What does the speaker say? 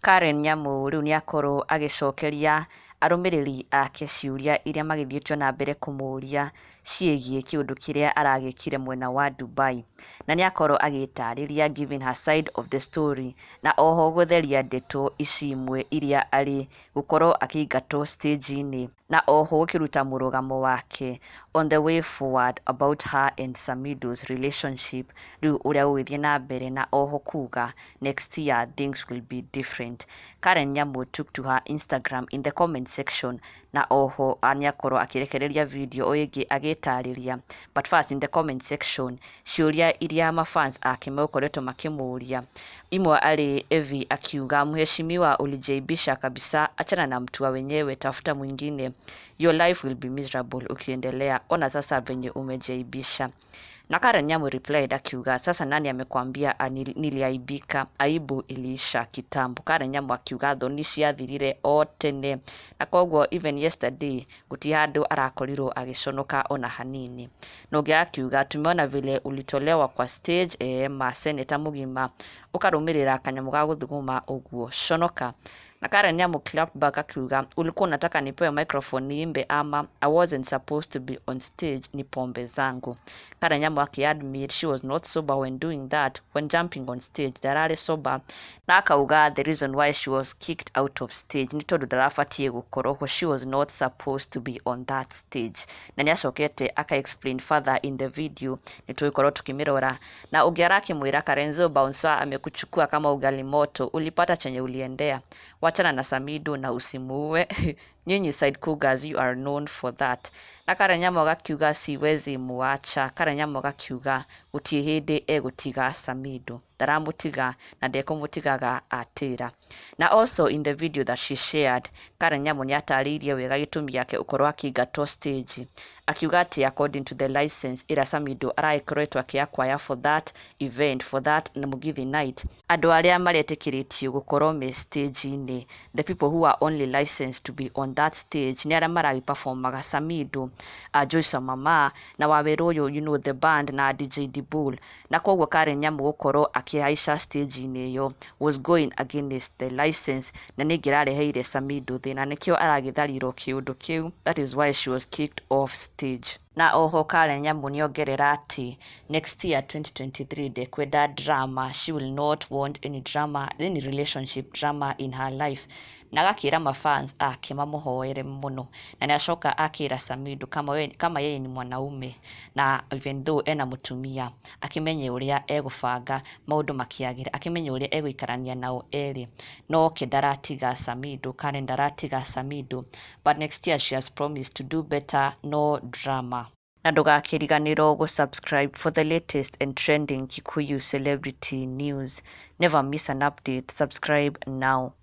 Karen Nyamu rĩu nĩakorwo agĩcokeria arũmĩrĩri ake ciũria iria magĩthiĩte na mbere kũmũria ciĩgiĩ kĩũndũ kĩrĩa aragĩkire mwena wa Dubai. Na nĩakorwo agĩtarĩria, giving her side of the story, na oho gũtheria ndeto ici imwe iria arĩ gũkorwo akĩingatwo stage-inĩ, na oho gũkĩruta mũrũgamo wake on the way forward about her and Samidoh's relationship, rĩu ũrĩa gũgĩthiĩ na mbere, na oho kuga next year things will be different. Karen Nyamu took to her Instagram in the comment section, na oho nĩakorwo akĩrekereria video o ĩngĩ agĩtarĩria. But first, in the comment section, ciũria iria mafans ake megũkoretwo makĩmũria, imwe arĩ Evi akiuga, "Mheshimiwa, ulijaibisha kabisa, achana na mtu wa wenyewe, tafuta mwingine, your life will be miserable ukiendelea, ona sasa venye umejaibisha." Na Karen Nyamu replied akiuga, "Sasa nani amekwambia niliaibika? Aibu iliisha kitambo." Karen Nyamu akiuga thoni ciathirire o tene, na koguo even yesterday gũtirĩ handũ arakorirwo agĩconoka ona hanini. Na ũngĩ akiuga, "Tumeona vile ulitolewa kwa stage, ma seneta mũgima ũkarũmĩrĩra kanyamũ ga gũthuguma ũguo, conoka." Na Karen Nyamu clapped back akiuga, "Ulikuwa unataka nipewe microphone niimbe ama? I wasn't supposed to be on stage, ni pombe zangu." Karen Nyamu akiadmit she was not sober when doing that, when jumping on stage ndararĩ sober, na akauga the reason why she was kicked out of stage nĩ tondũ ndarabatiĩ gũkorwo ho, she was not supposed to be on that stage. Na nĩ acokete aka explain further in the video, nĩ tũgũkorwo tukĩmĩrora. Na ũngĩ arakĩmwĩra, "Karenzo, bouncer amekuchukua kama ugali moto, ulipata chenye uliendea, wachana na Samido na usimuue. Nyinyi side cougars, you are known for that." Na Karen Nyamu agakiuga, "Siwezi muacha." Karen Nyamu agakiuga gũtirĩ hĩndĩ egũtiga Samido, ndaramũtiga na ndekũmũtigaga atĩra. Na also in the video that she shared, Karen Nyamu nĩ atarĩirie wega gĩtũmi gĩake gũkorwo akĩingatwo stage, akiuga atĩ according to the license ĩrĩa Samido aragĩkoretwo akĩ acquire for that event, for that Mugithi night, andũ arĩa maretĩkĩrĩtio gũkorwo me stage-inĩ, the people who are only licensed to be on that stage, nĩ arĩa maragĩ performaga, Samido, Joyce Mama na Waweru ũyũ, the band, na DJ Dibul. Na koguo Karen Nyamu gũkorwo akĩhaica stage-inĩ ĩyo was going against the license, na nĩ ĩngĩrareheire Samido thĩna, nĩkĩo aragĩtharirwo kĩũndũ kĩu. That is why she was kicked off stage. Na oho Karen Nyamu nĩongerera atĩ next year 2023 ndekwenda drama, she will not want any drama, any relationship drama in her life, na agakĩra mafans ake mamũhoere mũno. Na nĩacoka akĩra Samido kama, we, kama yeye ni mwanaume na even though ena mũtumia, akĩmenye ũrĩa egũbanga maũndũ makĩagĩra, akĩmenye ũrĩa egũikarania nao erĩ. No ke ndaratiga Samido, Karen ndaratiga Samido, but next year she has promised to do better, no drama. Na ndũgakĩriganĩrwo gũ-subscribe for the latest and trending Kikuyu celebrity news. Never miss an update. Subscribe now.